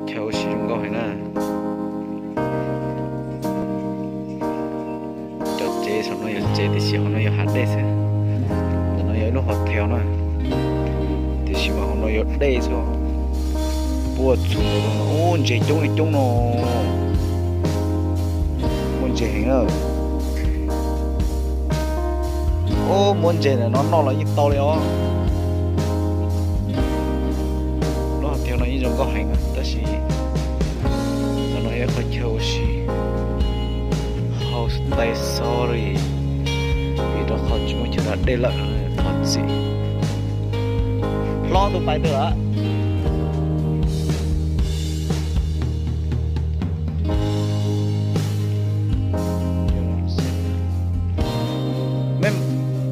Chaw ua si zoo nkauj heev na. Cov tsev saum no yog tsev tiam sis hauv no yog hav dej xwb. Ntawm no yog ib lub hauv theos na, tiam sis mas hauv no yog dej xwb. Puag txhua ub, ntseg coob li coob no. Muaj ntseg heev na. Ub, muab ntseg ntawm no noj los yeej tau li os. Lub hauv theos no yeej zoo nkauj heev tab sis no yog qhov chaw ua si. Hauv stay sorry, vim rau qhov tsis muaj chaw da dej lawm, thov txim. Hlob tus pais twg lawm?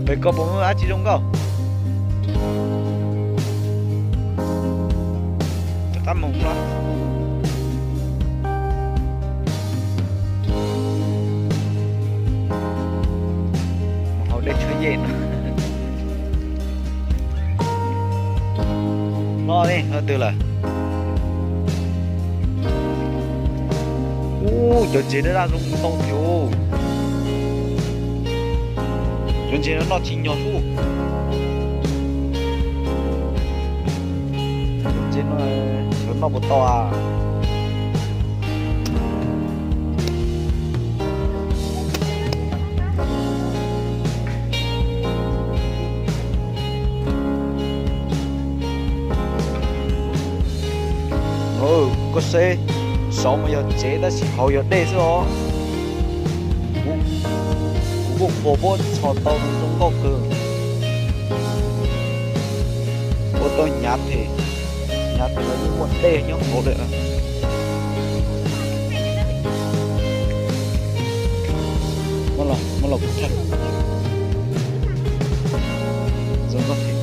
Pem ko puas muaj dab tsi zoo nkauj? Rov qab mus no. Mus haus dej tshuab yej no. Hlob ne, hlob twg lawm? Ub, cov ntses daj daj zoo ntau thiab. Cov ntses no noj tsis nyog xwb. Cov ntses no xyov noj puas tau a. Koj saib, saum mas yog tsev tab sis hauv yog dej xwb os. Kuv kuj qhuas puab txhos tau zoo nkauj kawg. Puab tau hnyav phem, hnyav phem los yeej muaj dej nyob hauv lawm. Muab los kuv thaij. Zoo nkauj thiab.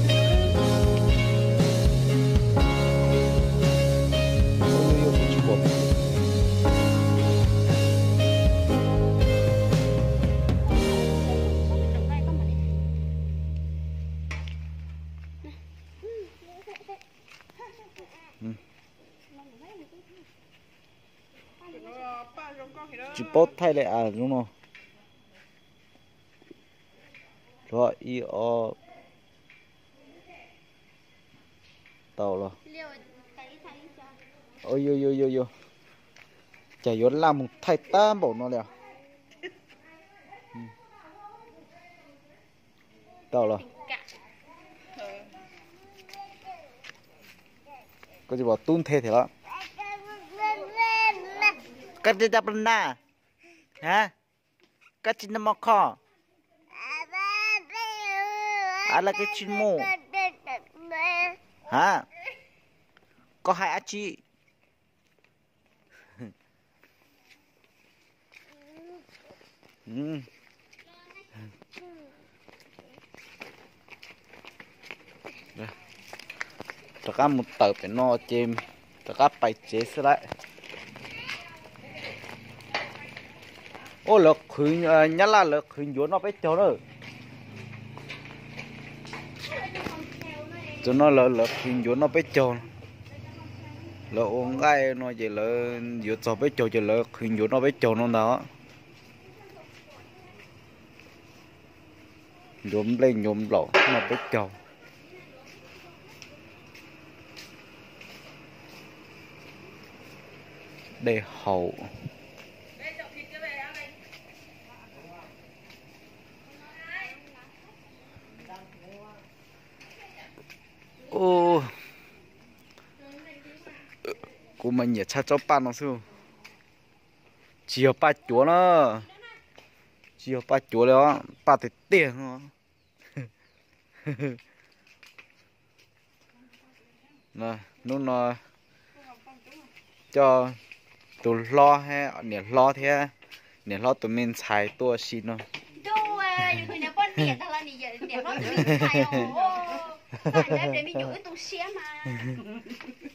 Tsis paub thaij li as zoo no. Hlob ib ob tau los. Cas yuav laj mus thaij tag npaum no li os. Tau los. Koj tsis pom tub nthe thiab los? Koj tsis tau pla na? Ha? Koj tsis noj mov kho? A la koj tsis mus? Ha? Koj hais dab tsi? Rov qab mus tawm pem no ces rov qab pais tsev xwb lawm. Ua lawv qhwv, nyab laj lawv qhwv ncuav noj peb caug na. Tam no lawv qhwv ncuav noj peb caug. Lawv ua nqaij no ces lawv yuav txog peb caug ces lawv qhwv ncuav noj peb caug no ntag. Ncuav nplej ncuav nplaum noj peb caug. Dej haus. Kuv mas nyiam tshaj tsob paj no xwb. Tsis yog paj cuav na, tsis yog paj cuav li os, paj tiag tiag no. Hnub no coj tus hlob, niam hlob thiab niam hlob tus me ntxhais tuaj si no.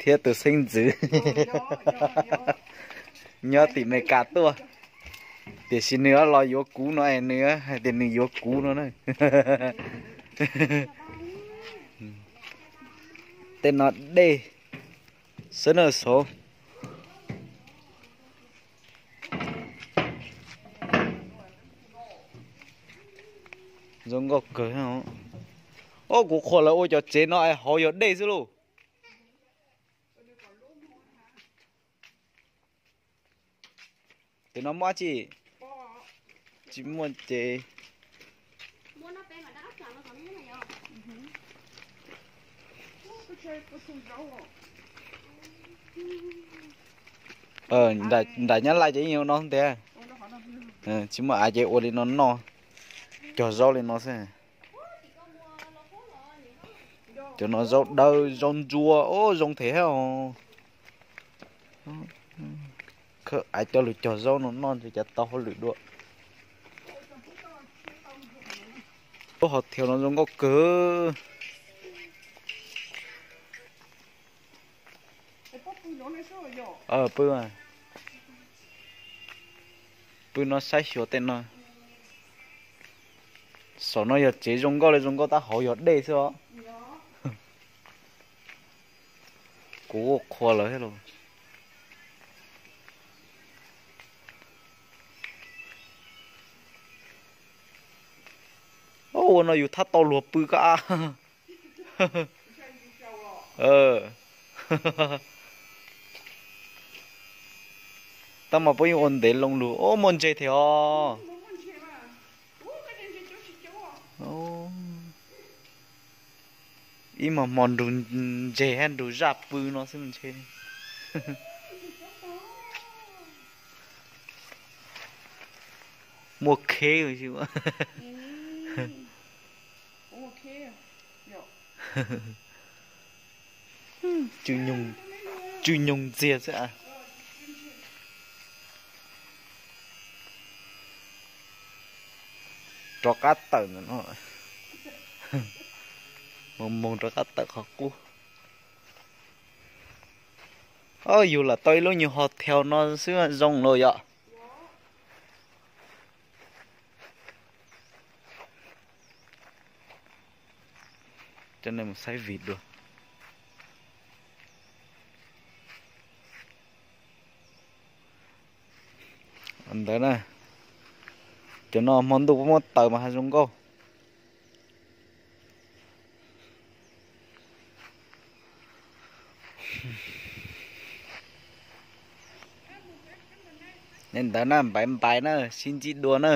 Thiab tus xeeb ntxwv nyob tim Meskas tuaj, tiam sis nws los yuav kuv no es nws hais tias nws yuav kuv no na. Tej no dej xwb na xauv. Zoo nkauj kawg. Ob, kuv qhuas lawv ua cov tsev no es hauv yog dej xwb lauj. Tes no muaj dab tsi? Tsis muaj ces. Nram Nyab Laj ces yeej ua no tiag. Tsis muaj av ces ua li no noj, cog zaub li no xwb. Cov no zaub dawb zaub ntsuab, o zoo thiab os. Khawb av coj lug cog zaub no noj ntshe cas tau hauj lwm dua. Lub hos thiaus no zoo nkauj kawg. Pw, pw no saib xyuas tej no. Saum no yog tsev zoo nkauj li zoo nkauj tab hauv yog dej xwb os. Kuv qhuas lawv thiab los. Ua no yus thab tau luag pw koj a. Tab mas puab yeej ua ntev loo lug. O, muaj ntses thiab os. Ib hmo hmo nrug ntses hab nrug zaj pw no xwb ntshe. Muaj kheb. Tsw nyoog ntxiag xwb. Rov qab tawm ntawm no. Moog moog rov qab tawm qhov qub. O, yug lam tau ib lub nyuag hos thiaus no xwb zoo lawm yom. Coj nej mus saib vim dua. Ntawd na, cov no hmo ntuj puab muab taws mas ha zoo nkauj. Ntawd na, npaiv npaiv na, sib ntsib dua na.